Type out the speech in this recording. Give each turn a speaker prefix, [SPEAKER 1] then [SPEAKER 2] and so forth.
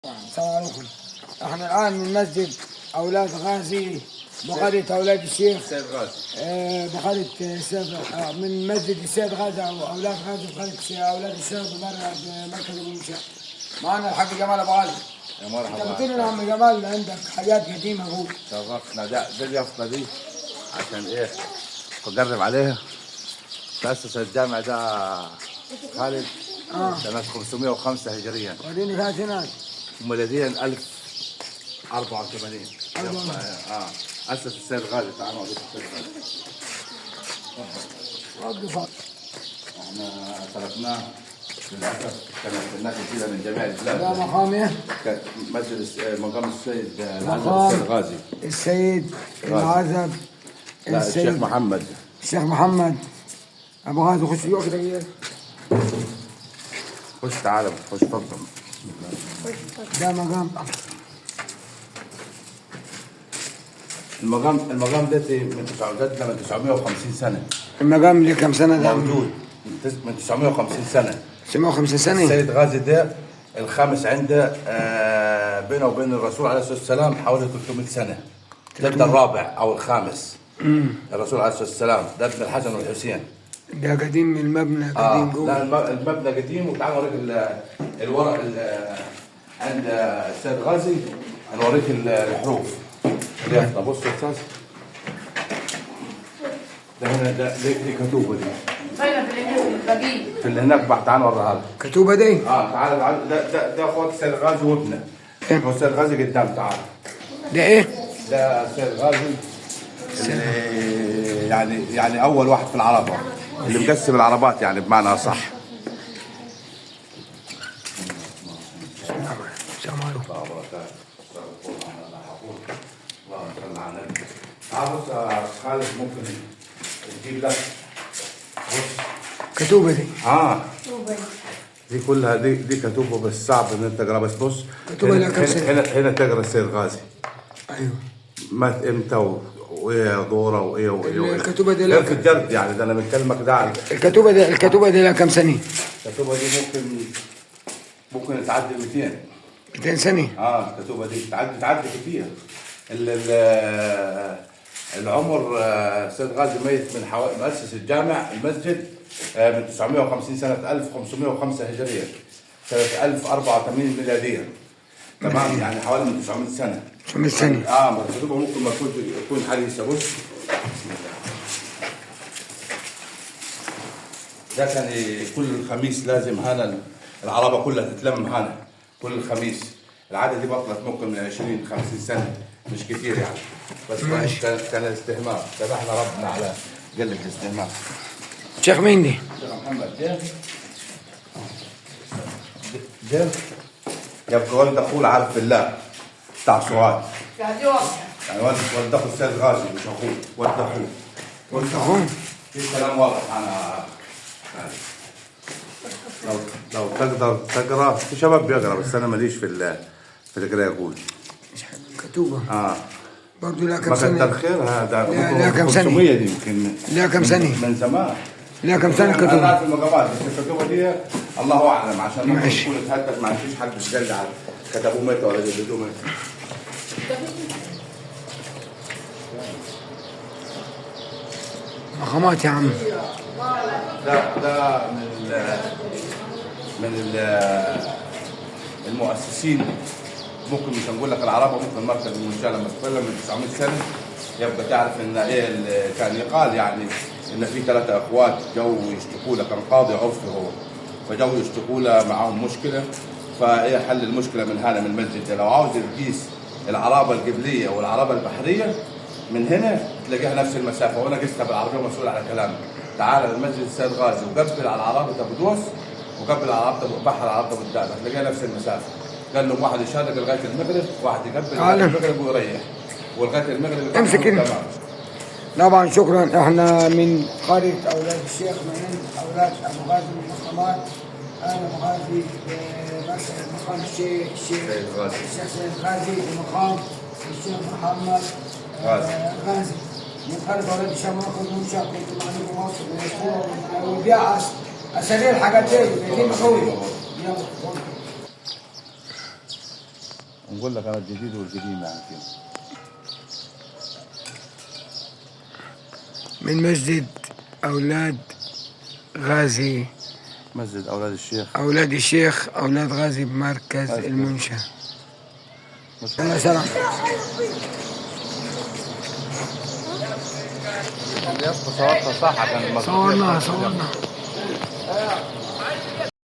[SPEAKER 1] السلام عليكم. احنا الان من مسجد اولاد غازي بقرية اولاد الشيخ
[SPEAKER 2] السيد غازي.
[SPEAKER 1] بقرية السيد، من مسجد السيد غازي او اولاد غازي بقرية اولاد الشيخ بمركز المنشأ. معنا الحاج جمال ابو غازي.
[SPEAKER 2] يا مرحبا.
[SPEAKER 1] انت قلت لنا يا عم جمال عندك حاجات قديمة جوه.
[SPEAKER 2] شرفنا. ده اليافطه دي عشان ايه؟ تقرب عليها. تأسس الجامع ده خالد سنة 505 هجريا.
[SPEAKER 1] وريني فيها هناك.
[SPEAKER 2] وميلاديا 1084. اسس السيد غازي. تعال نوريك السيد غازي.
[SPEAKER 1] وقف.
[SPEAKER 2] احنا تركناه للاسف، كانت الناس كثيرة من جميع البلاد.
[SPEAKER 1] ده مقام ايه؟
[SPEAKER 2] كان مسجد مقام السيد العزب
[SPEAKER 1] مقام
[SPEAKER 2] السيد غازي.
[SPEAKER 1] السيد العزب.
[SPEAKER 2] لا، الشيخ محمد.
[SPEAKER 1] الشيخ محمد ابو غازي. خش جوه كده.
[SPEAKER 2] خش تعالى، خش تفضل.
[SPEAKER 1] ده مقام
[SPEAKER 2] المقام ده من 950 سنة.
[SPEAKER 1] المقام ليه كم سنة ده؟
[SPEAKER 2] موجود من 950 سنة.
[SPEAKER 1] 950 سنة؟
[SPEAKER 2] السيد غازي ده الخامس عنده، بينه وبين الرسول عليه الصلاة والسلام حوالي 300 سنة. ده ابن الرابع أو الخامس. الرسول عليه الصلاة والسلام ده ابن الحسن والحسين.
[SPEAKER 1] ده قديم المبنى، قديم جوه.
[SPEAKER 2] لا المبنى قديم. وتعال اوريك الورق عند السيد غازي، هنوريك الحروف. اليافطة بص يا استاذ، ده هنا ده دي كتوبة دي.
[SPEAKER 3] فين في
[SPEAKER 2] في اللي هناك بقى، تعال نوريها لك.
[SPEAKER 1] كتوبة دي؟
[SPEAKER 2] تعال تعال، ده اخوات السيد غازي وابنه. هو السيد غازي قدام، تعال.
[SPEAKER 1] ده ايه؟
[SPEAKER 2] ده السيد غازي اللي يعني اول واحد في العربة، اللي مقسم العربات يعني بمعنى اصح.
[SPEAKER 1] السلام عليكم.
[SPEAKER 2] اللهم صل على النبي. تعال بص يا خالد، ممكن تجيب لك بص
[SPEAKER 1] كتوبة دي.
[SPEAKER 2] دي كلها دي كتوبة، بس صعب ان انت تقرا. بس بص
[SPEAKER 1] كتوبة لها كم سنة؟
[SPEAKER 2] هنا تقرا السيد غازي.
[SPEAKER 1] ايوه.
[SPEAKER 2] مات امتى وايه دوره وايه وايه وايه.
[SPEAKER 1] الكتوبة دي لها
[SPEAKER 2] في الجلد يعني، ده انا بكلمك ده على
[SPEAKER 1] الكتوبة دي لها كم سنة؟
[SPEAKER 2] الكتوبة دي ممكن تعدي 200
[SPEAKER 1] سنة.
[SPEAKER 2] الكتوبة دي تعدي كتير. العمر السيد غازي ميت من حوالي، مؤسس الجامع المسجد من 950 سنة 1505 هجرية، سنة 1084 ميلادية. تمام، يعني حوالي من 900 سنة.
[SPEAKER 1] 900 سنة.
[SPEAKER 2] الكتوبة ممكن ما تكون حديثة. بص ده كان كل الخميس لازم هنا العربة كلها تتلم هنا كل الخميس. العادة دي بطلت ممكن من 20 50 سنة، مش كتير يعني، بس كان الاستهمام. سامحنا ربنا على قلة الاستهمام.
[SPEAKER 1] شيخ مين دي؟
[SPEAKER 2] شيخ محمد. ده يبقى ولد اخوه العارف بالله بتاع سوهاج. يعني ولد اخو السيد غازي، مش اخوه، ولد اخوه.
[SPEAKER 1] ولد اخوه؟
[SPEAKER 2] في كلام واضح. انا لو تقدر تقرا، في شباب بيقرا بس انا ماليش في القراية. اقول
[SPEAKER 1] كتوبة. برضه لها كم سنة؟
[SPEAKER 2] كتر خيرها. ده
[SPEAKER 1] لا كم سنة؟
[SPEAKER 2] 500 دي يمكن.
[SPEAKER 1] لا كم سنة؟
[SPEAKER 2] من زمان.
[SPEAKER 1] لا كم سنة الكتوبة؟
[SPEAKER 2] انا عارف المقامات، بس الكتوبة دي الله اعلم، عشان ممكن تكون اتهدت، ما فيش حد قال على كتبوه متى ولا جددوه متى.
[SPEAKER 1] مقامات يا عم.
[SPEAKER 2] ده من المؤسسين. ممكن مش هنقول لك العربة، ممكن مركز المنشأة لما تتكلم من 900 سنة يبقى تعرف ان ايه اللي كان يقال، يعني ان في 3 اخوات جو يشتكوا له، كان قاضي عرفي هو، فجو يشتكوا له معاهم مشكلة، فايه حل المشكلة من هنا من المسجد ده. لو عاوز تقيس العرابة القبلية والعرابة البحرية من هنا تلاقيها نفس المسافة، وانا قستها بالعربية ومسؤول على كلامي. تعال للمسجد السيد غازي وقبل على عرابة ابو دوس وقبل على عرابة ابو بحر، على عرابة ابو الدهب، هتلاقيها نفس المسافة. قال لهم واحد يشارك لغاية المغرب، واحد يقبل لغاية المغرب ويريح، ولغاية المغرب
[SPEAKER 1] امسك انت. طبعا شكرا. احنا من قرية اولاد الشيخ، من اولاد ابو غازي من المقامات. انا ابو غازي مقام الشيخ سيد غازي، الشيخ سيد غازي، ومقام الشيخ محمد غازي من قرية اولاد الشيخ. مركز منشأ كنت معلم مصر وبيع اساليب الحاجات دي قوي. يلا.
[SPEAKER 2] نقول لك انا الجديد والقديم يعني فيهم.
[SPEAKER 1] من مسجد أولاد غازي،
[SPEAKER 2] مسجد اولاد الشيخ.
[SPEAKER 1] أولاد الشيخ أولاد غازي بمركز المنشأة. يلا سلام.
[SPEAKER 2] يا اسطى صورتها صح عشان
[SPEAKER 1] صورناها صورناها.